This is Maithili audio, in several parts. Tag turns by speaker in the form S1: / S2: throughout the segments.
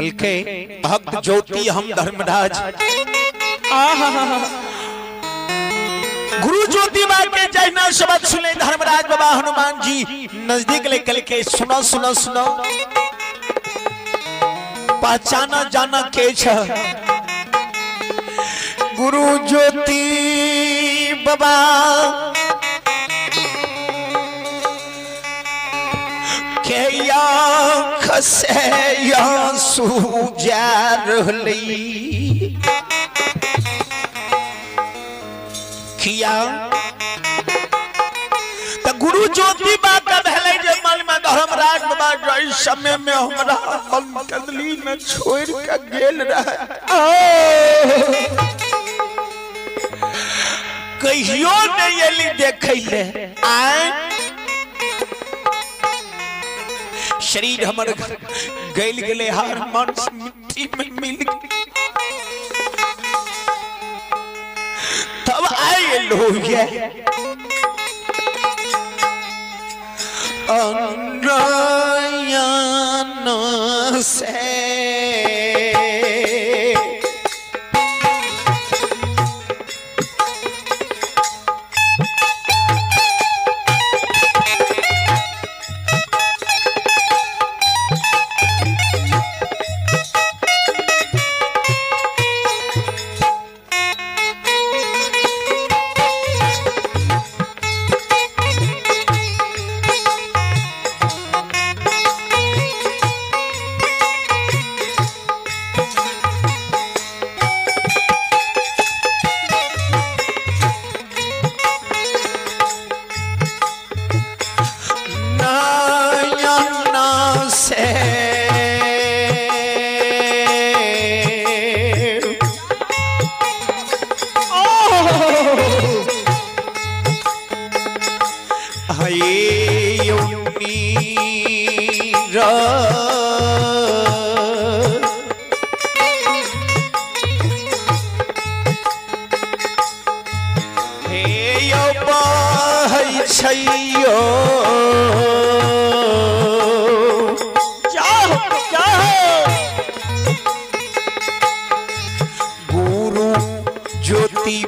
S1: कल के भक्त ज्योति हम धर्मराज गुरु ज्योति बा के जयना शब्द सुने धर्मराज बाबा हनुमान जी नजदीक ले कल के सुनो सुनो सुनो पहचाना जाना के छ गुरु ज्योति बाबा के आँख से आंसू जा रहली किया तो गुरु ज्योति बाबा भेलै जे मन में धर्मराज बाबा जै समय में हमरा कंदली में छोड़ के गेल रहे कहियो नहीं एली देखै ले आए शरीर हमर गैल गेले हार मन मिट्टी में मिल तब आए लोग नयन से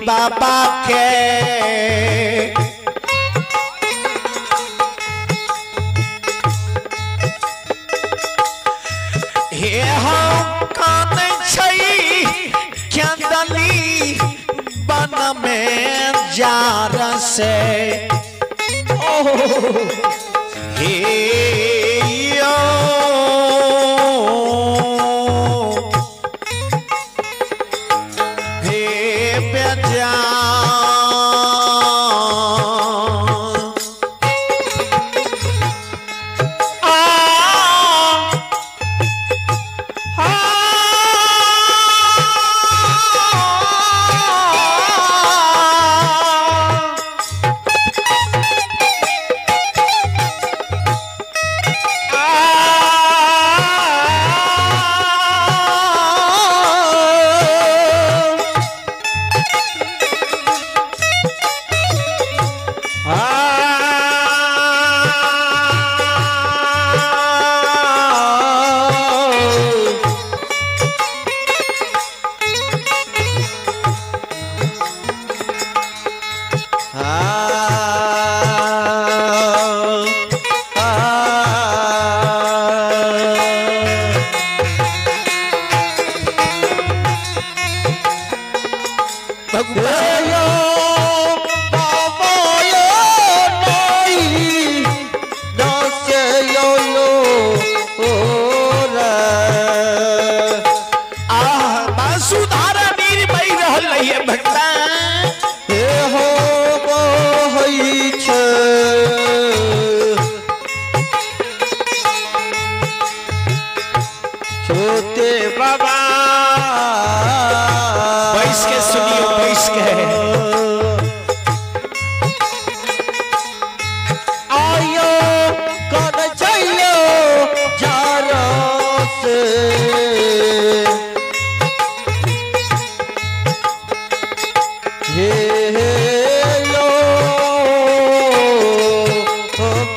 S1: बाबा के हे हम कान छै क्या दली बन में जार से हे यो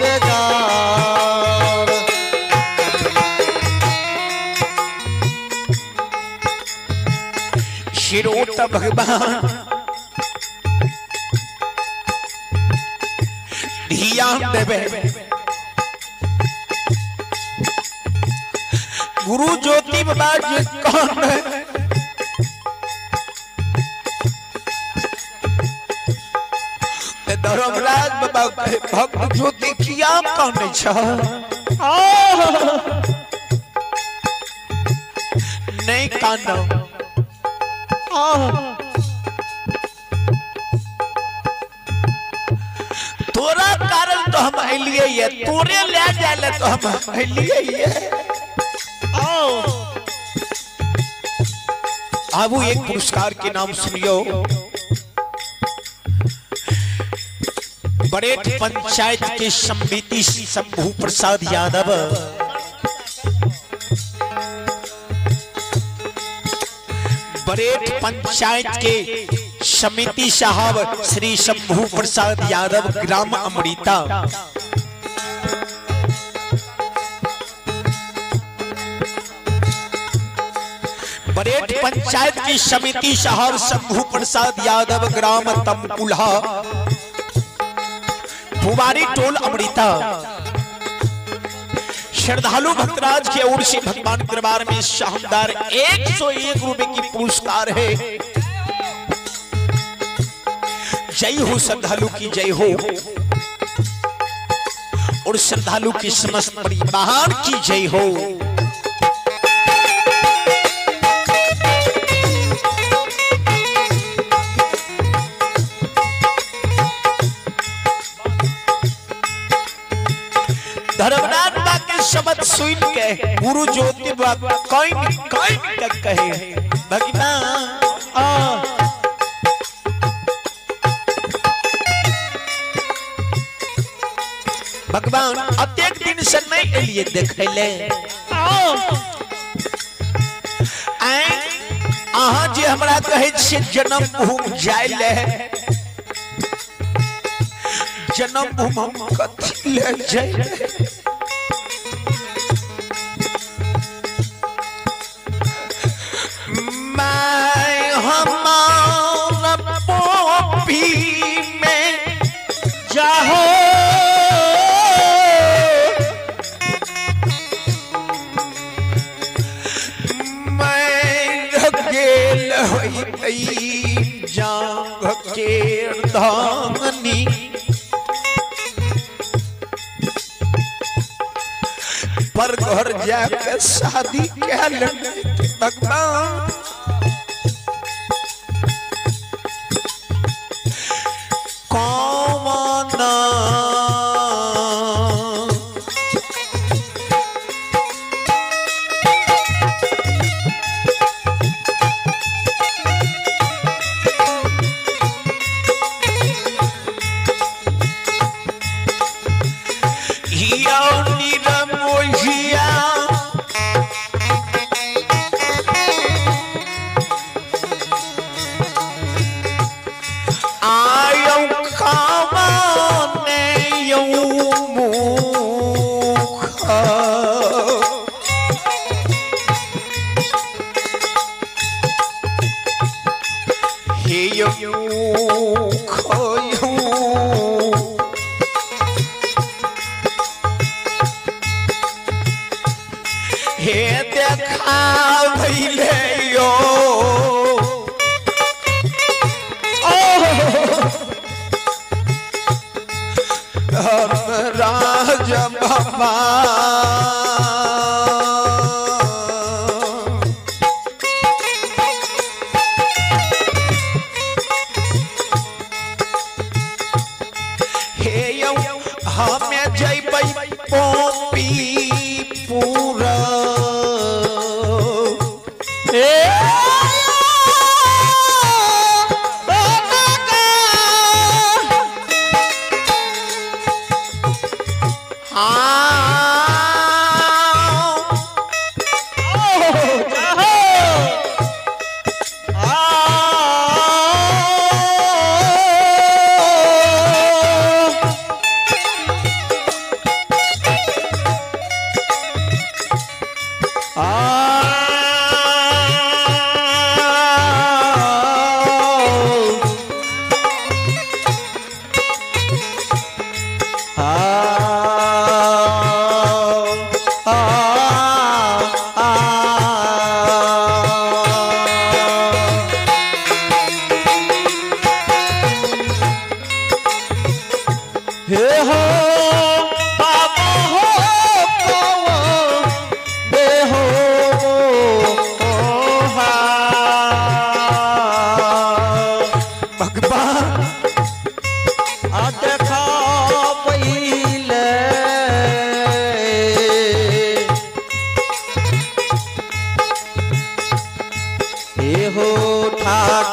S2: बेदार।
S1: आखिर ओ भगवान ध्यान देवे। गुरु ज्योति बाबा जी कौन है? धर्मराज बाबा भक्त ज्योति किया कौन छ? नहीं कान तोरा कारण तो हम अलिए ये, तोरे ले जाए तो हम अलिए ये। आबू एक पुरस्कार के नाम सुनियो। बरेठ पंचायत के समिति शंभू प्रसाद यादव, बरेठ पंचायत के समिति साहब श्री शंभू प्रसाद यादव, ग्राम अमृता। बरेठ पंचायत की समिति साहब शंभू प्रसाद यादव, ग्राम तमकुल्हा, फुवारी टोल अमृता। श्रद्धालु भक्तराज की ओर से भगवान दरबार में शानदार 101 रुपए की पुरस्कार है। जय हो श्रद्धालु की जय हो और श्रद्धालु की समस्त परिवार की जय हो। धर्मनाथ बा के शब्द सुन के गुरु ज्योति बा कहीं कहीं तक कहे भगवान भगवान अतेक दिन से नहीं एलिए देखले। अहाँ जे हमरा कहे छियै जन्म भूमि जाय ले, जन्म भूमि हम कथी ले जाय? मैं हमारा पोपी में जाहो, मैं गेल होई जांग के धामनी, पर घर जाके शादी क्या भगवान। कौन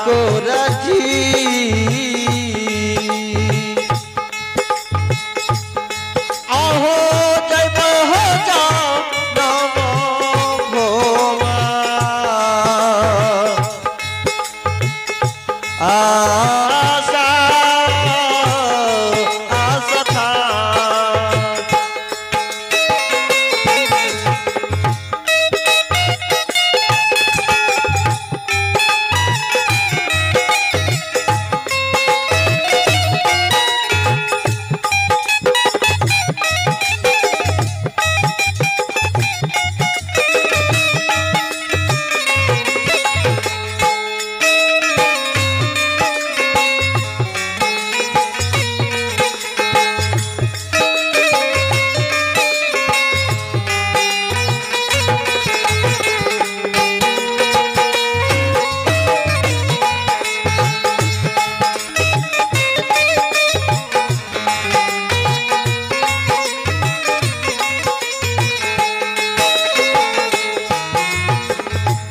S2: ठाकुर जी आहो जय हो नमो भोवा आशा आस्था।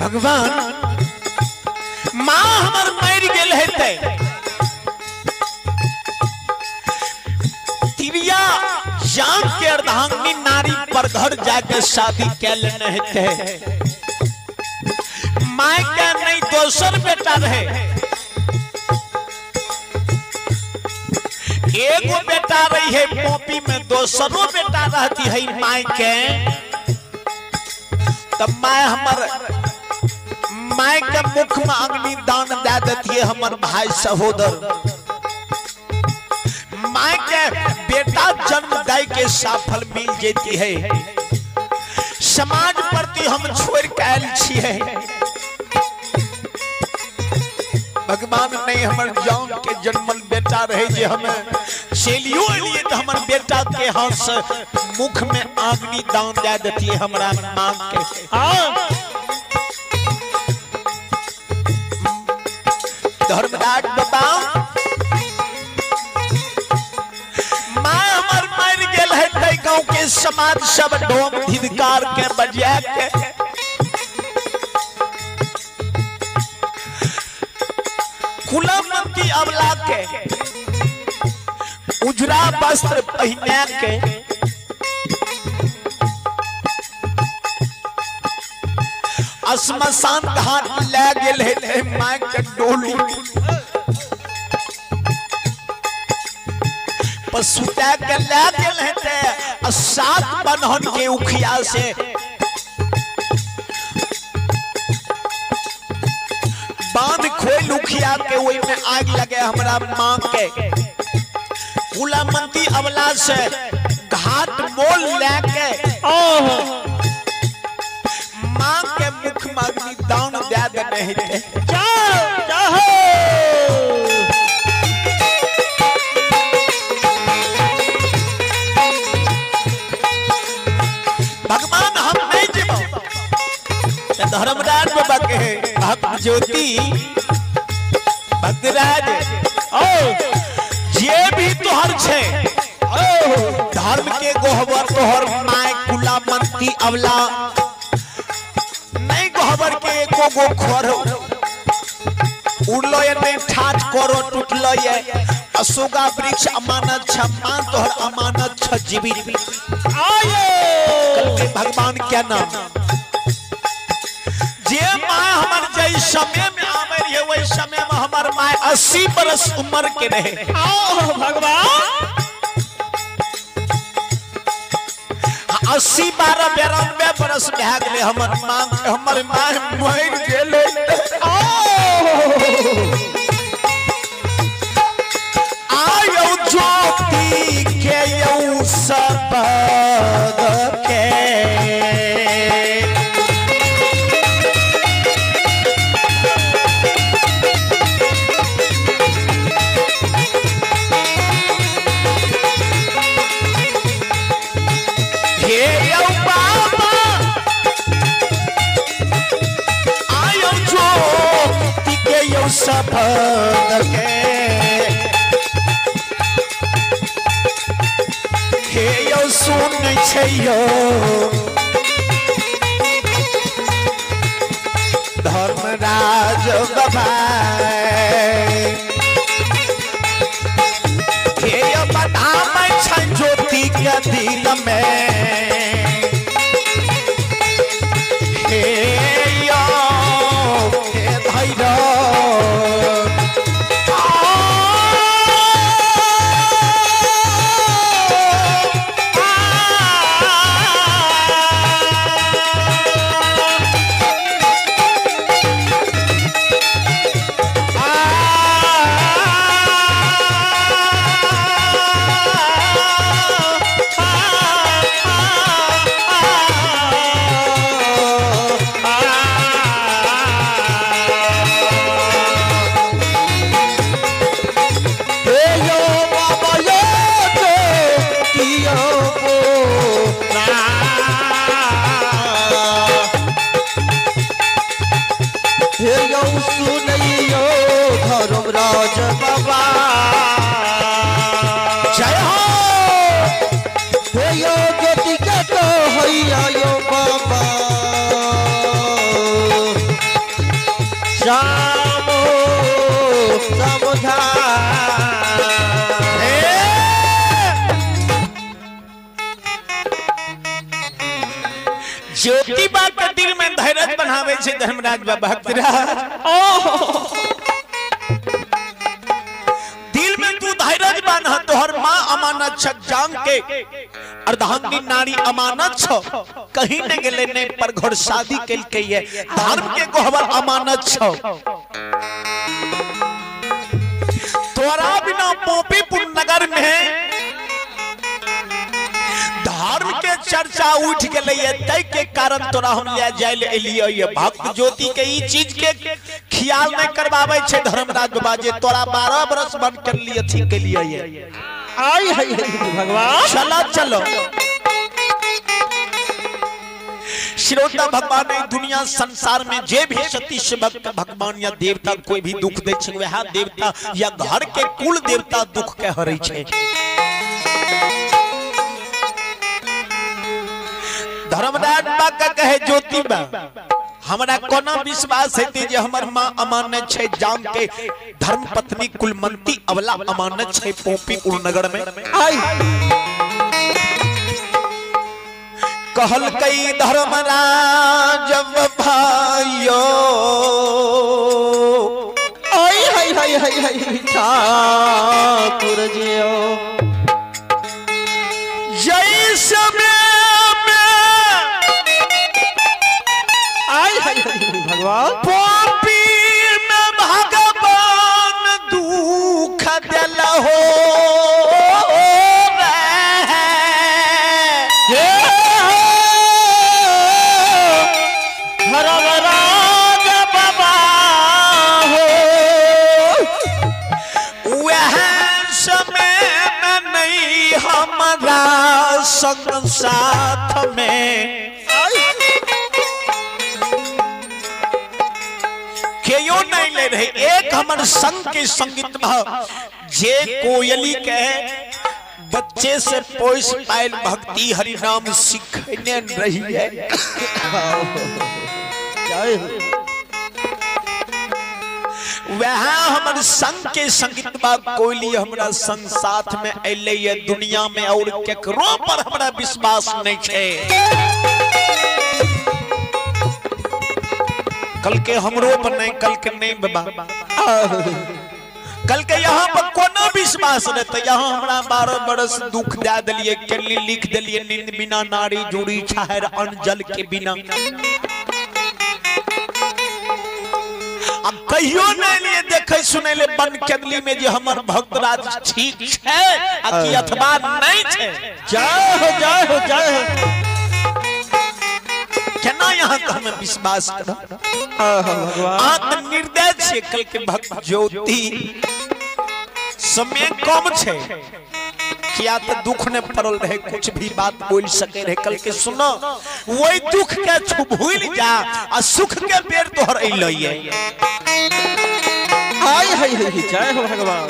S1: भगवान माँ हमर मर गेल हेतै तिरिया जान के अर्धांगिनी नारी पर घर जाके शादी कै लेने हेतै। माँ के नहीं दोसर बेटा रहे, एगो बेटा रही है मोपी में, दोसरो बेटा रहती है माँ के। तब माँ हमर माय के मुख में अग्नि दान दे देती है हमर भाई सहोदर। माय के बेटा जन्म दे के सफल मिल जेती है। समाज प्रति हम छोड़ के आयल छियै। भगवान नहीं हमर जान के जन्मल बेटा रहे जे हमें चलियो लिए तो हमर बेटा के हाथ से मुख में अग्नि दान दे देती है हमरा मां के। धर्मराज बाबा माँ हमर मर गेल है तै गांव के समाज सब डोम धिदकार के बजा के कुलमंती अवला के उजरा वस्त्र पहने के श्मशान घाट ले गेल है माँ के डोली पसुता के ले गेल है। सात बन्हन के उखिया से बांध खोल उखिया के ओहि में आग लगे हमरा माँ के। कुलमंती अवला से घाट मोल लेके माँ के मुख में अग्नि दान दे देने हेतै। भगवान हम नहीं जीबो धर्मराज बाबा के भक्त ज्योति भक्तराज जे भी तोहर छे धर्म के गोहबर तोहर my कुलामंती अवला नहीं गोहबर के एको गो खर उड़लो ये नहीं ठाठ करो टूटलो ये अशोका वृक्ष अमानत छ मान तोहर अमानत छ जीवित। कल के भगवान क्या नाम जे माँ हमर जय समय में आवे रहे वही समय में हमर माँ 80 बरस उम्र के रहे।
S2: भगवान
S1: 80 12 92 बरस भए गेलै हमर माँ। हमर माँ मरि गेलै। आयो ज्योति के यौ सब के सफल के हे यौ सुन छै यौ धर्मराज बाबा। ज्योतिबा के दिल में धैर्य बनावे छे धर्मराज बाबा भक्तराज। दिल में तू धैर्य बान्ह, तोहर माँ अमानत छ, जान के अर्धांगिनी नारी अमानत छ, कहीं न गेले नहीं पर घर शादी केलकै है, धर्म के गोहबर अमानत छ। तोरा बिना पोपीपुर नगर में धर्म के चर्चा उठ गए है, तय के कारण तोरा हम ले जाय ले एलियै। भक्त ज्योति के ई चीज के ख्याल नहीं करवावे छे धर्मराज बाबा जे तोरा 12 बरस बन कर लिए थी के लिए।
S2: आई है भगवान,
S1: चलो चलो श्रोता भगवान दुनिया संसार में जे भी सतीश भक्त भगवान या देवता कोई भी दुख दे छे वह देवता या घर के कुल देवता दुख के हरै छे। धर्मराज बाबा कहे ज्योतिबा हमरा कोना विश्वास हेतै जे हमर माँ अमानत छे, जान के धर्म पत्नी कुलमंती अवला अमानत छे पोपीपुर नगर में।
S2: आई
S1: कहल कई धर्मराज भाइयो,
S2: आई हाय हाय हाय हाय ठाकुर जियो,
S1: जय समय
S2: आई हाय हाय भगवान
S1: पोपी में भगवान दुख दिल हो
S2: धर्मराज बाबा हो,
S1: वह समय में नहीं हमारा संग साथ में केयो नहीं ले रहे। एक हमर संग के संगीत में जे कोयली के बच्चे से पोष पायल भक्ति हरिनाम सीखने रही है। वह हमर संग के संगीत बा कोयली हमरा संग साथ में अले है दुनिया में और केकरो पर हमरा विश्वास नहीं छे। कल के हमरो पर नहीं, कल के नहीं बाबा, कल के यहाँ पर कोनो विश्वास नहीं। तो यहाँ हमरा 12 बरस दुख दे दिलिए, केली लिख दिलिए नींद बिना नारी जुड़ी छाहर अन्न जल के बिना। अब कहियो नहीं लिए देखे सुने ले बन केदली में जे हमर भक्तराज ठीक छे आ कि अथवा नहीं छे।
S2: जय हो जय हो जय हो।
S1: केना यहाँ का हमें विश्वास करो? आत्म निर्दय छे कल के भक्त ज्योति समय कम छे किया तो दुख ने पड़ल रहे, कुछ भी बात बोल सके रहे। कल के सुनो वही दुख के छू भूल जा आ सुख के बेर तोहर अइलै।
S2: आई हाय हाय जय हो भगवान।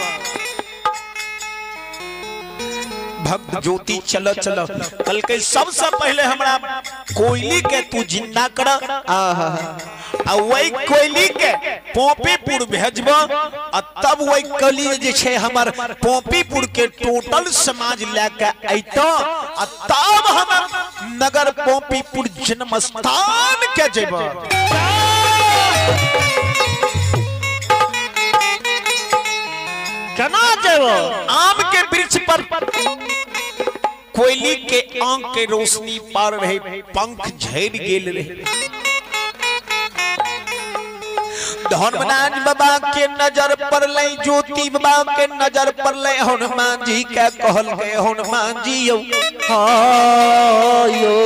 S1: भक्त ज्योति चलो चलो कल के सबसे पहले हमरा कोयली के तू जिंदा कर आ वही कोयली के पोपीपुर भेजब आ तब वही कली जे छे हमर पोपीपुर के टोटल समाज लेके अइतो आ तब हम नगर पोपीपुर जन्म स्थान के जेब।
S2: केना जेब?
S1: आम के वृक्ष पर कोयली के आंख के रोशनी पार रहे, पंख झड़ गेल रहे। धर्मराज बाबा के नजर पर ले, ज्योति बाबा के नजर पर ले, हनुमान जी के कहल के हनुमान जी यो
S2: हायो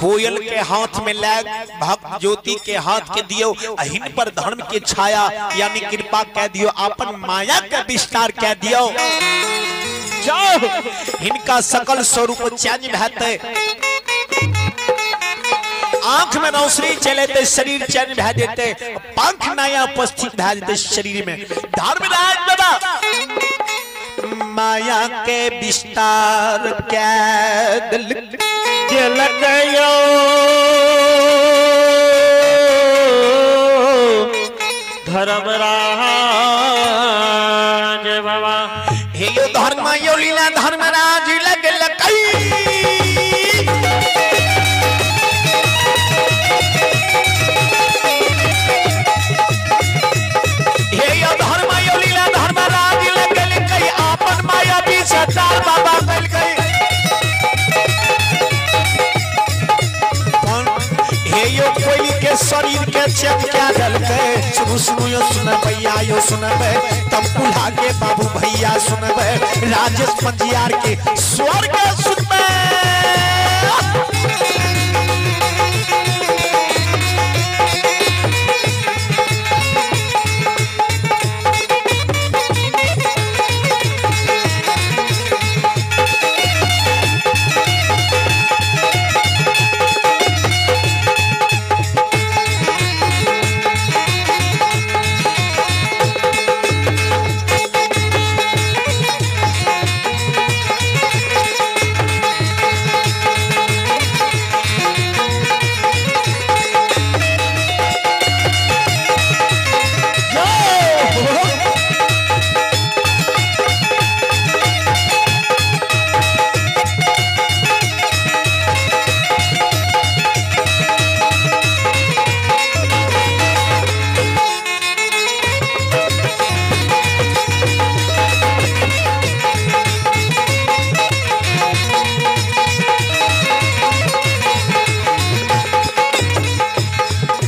S1: कोयल के हाथ में लैग भक्त ज्योति के हाथ के दियो, अहिन पर धर्म के छाया यानी कृपा कह दियो, अपन माया के विस्तार कह दियो।
S2: जाओ
S1: इनका सकल स्वरूप चेंज भते, आंख में रोशनी चले ते शरीर चैन भा देते, पंख नया उपस्थित भा देते शरीर में। धर्मराज बाबा माया के विस्तार के दिल
S2: लगयो धर्मराज बाबा
S1: हे यो धर्म यो लीला धर्मराज लग लकई। के शरीर के चेक क्या देलकै। सुनू सुनू यो सुनबैया यो सुनबै, तमकुल्हा के बाबू भैया सुनबै, राजेश पंजियार के स्वर्ग सुनबै।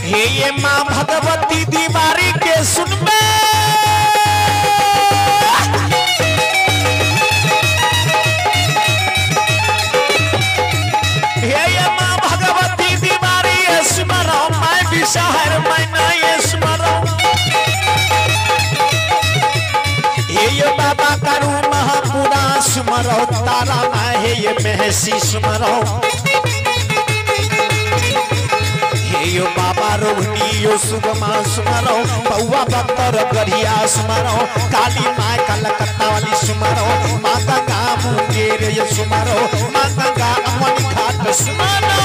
S1: हे माँ भगवती दीवारी के सुनबे, हे माँ भगवती दीवारी स्मरो, मैं विषहर मैं नहीं स्मरो। हे बाबा करू महापुरा स्मरो, तारा माँ हे ये महसी स्मरो। यो बाबा रोहिणी यो सुगमा सुमरो, बउआ बत्तर गरिया सुमरो, काली माँ कलकत्ता वाली सुमरो, माँ गंगा मुंगेर ये सुमरो, माँ गंगा अमन घाट सुमरो।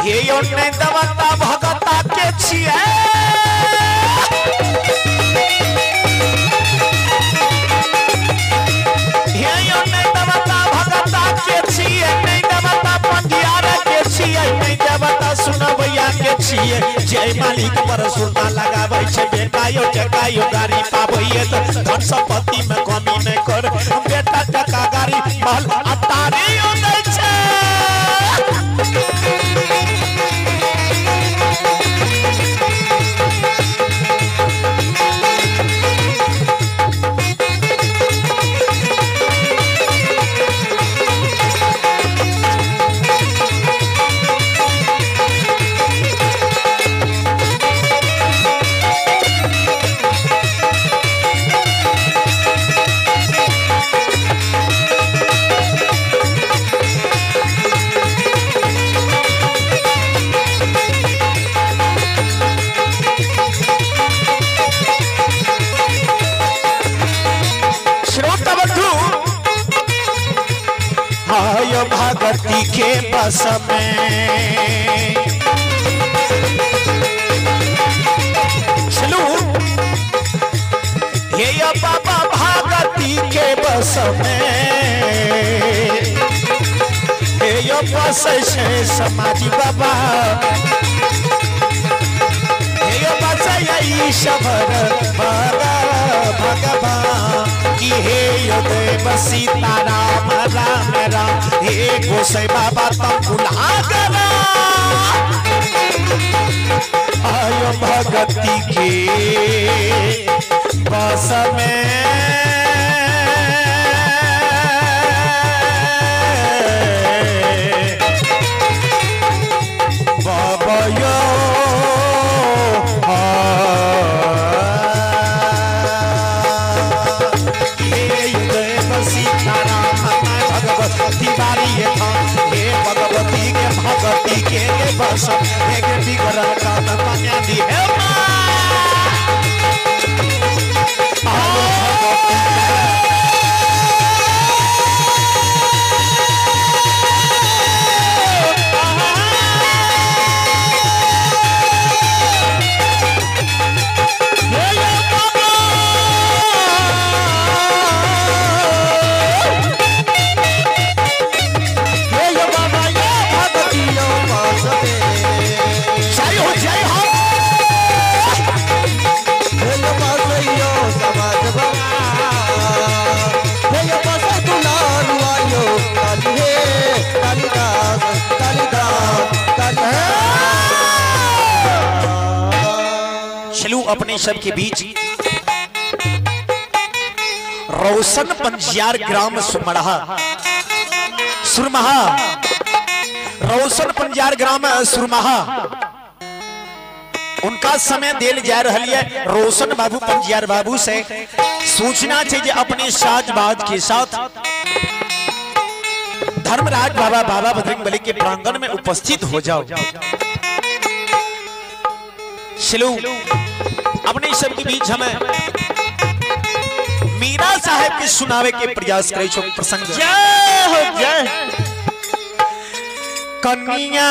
S1: ये देवता भगता के छिए, ये देवता भगता के छिए, नहीं देवता पंजियार के छिए, नहीं देवता सुनबैया के छिए। जय मालिक पर सुरता लगाबै छै, बेटा यो टका यो गाड़ी पाबैये त धन संपत्ति में कमी नहीं कर, बेटा टका गाड़ी महल अतारी यो दै छै। भगवती के बस में चलू, हे बाबा भगवती के बस में, हे बस से समाजी बाबा, हे बस ईश्वर भगवान की, हे यो देव सीता राम राम राम, हे गोसाई बाबा तमकुल्हा करा। आयो भगती के बस में बाबा यो भगवती बारी हे भगवती के पास एक बिगड़ल काम बना दी हे चलू अपने सब के बीच रोशन पंजियार ग्राम सुमढ़ा सुरमहा रोशन पंजियार ग्राम सुरमहा उनका समय देल जा रहा है। रोशन बाबू पंजियार बाबू से सूचना चाहिए अपने साजबाज के साथ धर्मराज बाबा बाबा बजरंग बली के प्रांगण में उपस्थित हो जाओ। चलू अपने सब के बीच हमें मीरा साहब के सुनावे के प्रयास करे छो प्रसंग।
S2: जय हो जय
S1: कन्या